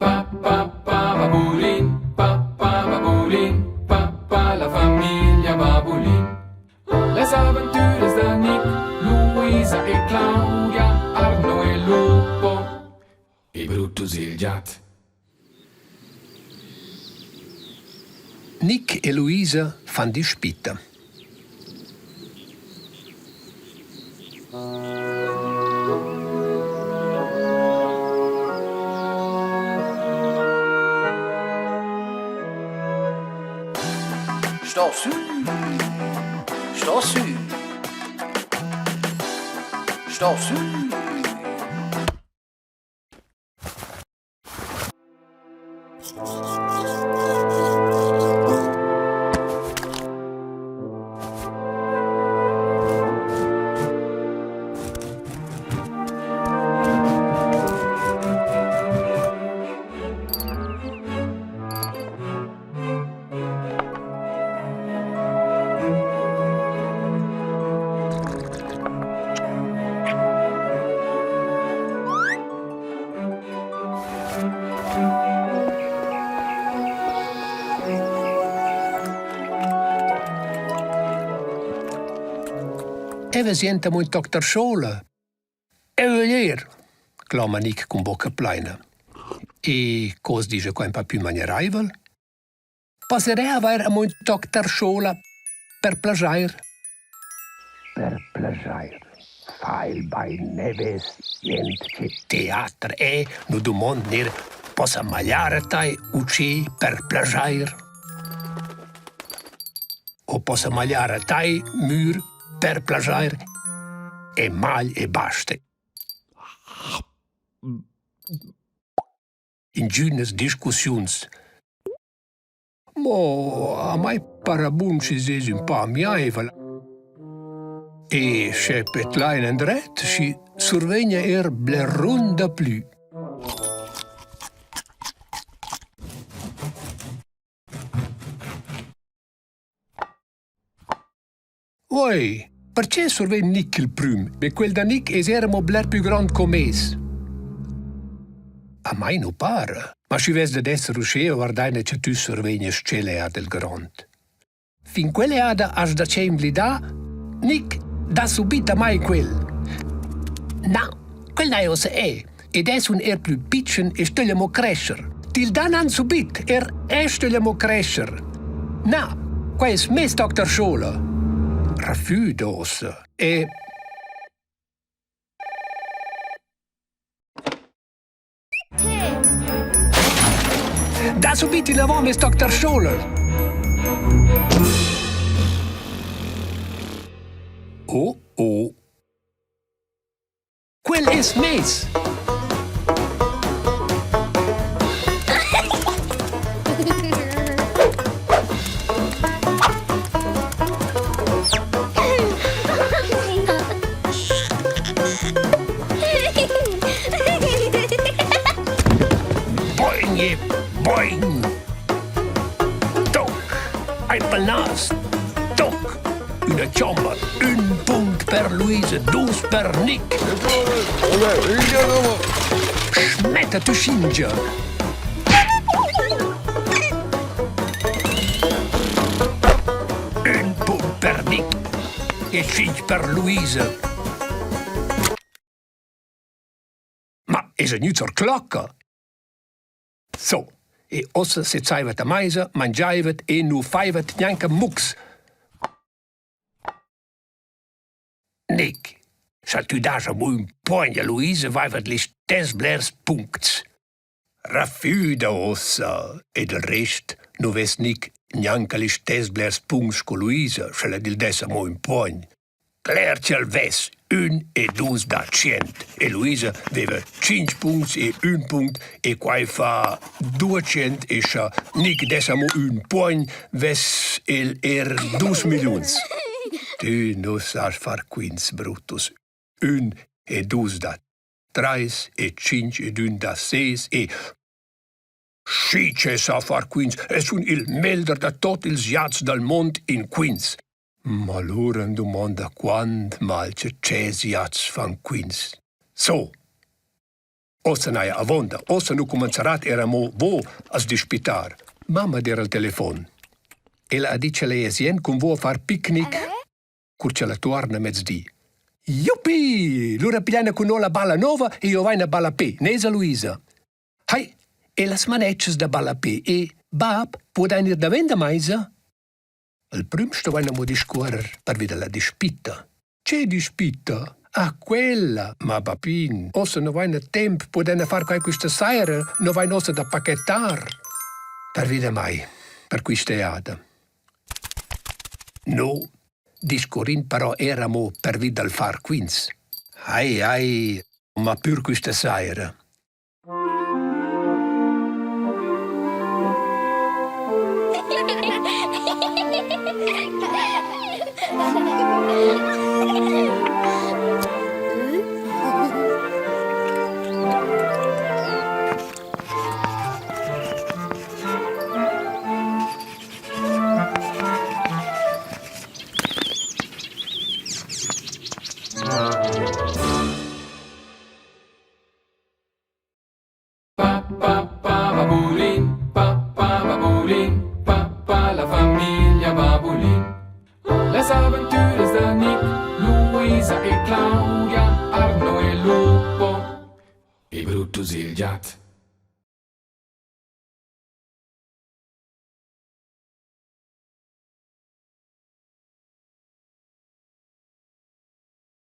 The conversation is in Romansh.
Pa pa pa babulin, pa pa babulin, pa pa la famiglia Babulin. Las aventüras da Nick, Luisa e Claudia, Arno e Lupo e Brutus il giat. Nick e Luisa fan dispitta. Sto sü! Sto sü! Sto sü! Eva sienta mo in toc tarschola. Eu vögl ir, cloma Nic cun bocca plaina. E co as disch qua ün pa pü manieraivel? Passerè avair amo ün toc tarschola per plaschair. Per plaschair fa il bain neves jent che teater è, nu dumond neir possa magliar a tai uschè per plaschair. O possa magliar a tai mür per plaschair e magl e basta. Ingünas discussiuns. Mo a mai para bun schi s'es ün pa amiaivel. E sche petlain endret, schi survegna eir blerun daplü. Oi, perche survegn Nic il prüm? Be quel da Nic es eir amo bler pü grond co meis. A mai nu para. Ma schi vess dad esser uschea, guardaina cha tü survegnast tschella del grond. Fin quell'eada hast da che invlidà? Nic dà subit a mai quel. Na, quel n'haja uossa eu. Ed es un eir plü pitschen e stögl amo crescher. Til dan han subit, er eu stögl amo crescher. Na, quai es meis toc tarschola. Rafüda uossa e Da subit inavant meis toc tarschola. Oh, oh. Quel es meis! Boing e boing! Toc! Aint pel nas! Toc! Üna chomma, ün punct per Luisa, dus per Nick. Schmetta tu schingia! Ün punct per Nick e tschinch per Luisa. Ma es gnü zur clocca? So, e uossa sezzaivat a maisa, mangiaivat e nu faivat gnanca mucs. Nic, scha tü dasch amo ün pogn a Luisa vaivat listess blers puncts. Rafüda uossa e del rest nu vess Nic gnanca listess blers puncts sco Luisa, sch'ella til dess amo ün pogn. Cler ch'el vess ün e dus da tschient e Luisa veva tschinch puncts e ün punct e quai fa duatschient e scha Nic dess amo ün puogn vess el eir dus milliuns. Tü nu sast far quints, Brutus. Ün e dus da trais e tschinch ed ün da ses e Schi che sa far quints e sun il melder da tot ils jats dal mond in quints. Ma lura am dumonda quant mal che tschels jats fan quints. So. Ossa n'haja avonda, ossa nu cumanzarat eir amo vo as dispittar. Mamma d'eira al telefon. Ella ha dit ch'ella es jent cun vo a far picnic cur ch'ella tuorna mezdi. Jupi! Lura pigliaina cun no la balla nouva e io vain a ballapè, nesa Luisa. Hai, e las manetschas da ballapè e, bap, pudain ir davent da maisa? Al prüm stovain amo discuorrer pervi da la dispitta. Che dispitta? Ah, quella! Ma bapin, uossa nu vaina temp, pudaina far quai quista saira, nu vain uossa da pakettar. Pervi da mai, per quista jada. No, discurrin però eir amo pervi dal far quints. Ai, ai, ma pür quista saira. Pa pa pa babulin, pa pa babulin, pa pa la famiglia Babulin. Las aventuras da Nick, Luisa e Claudia, Arno e Lupo e Brutus il giat.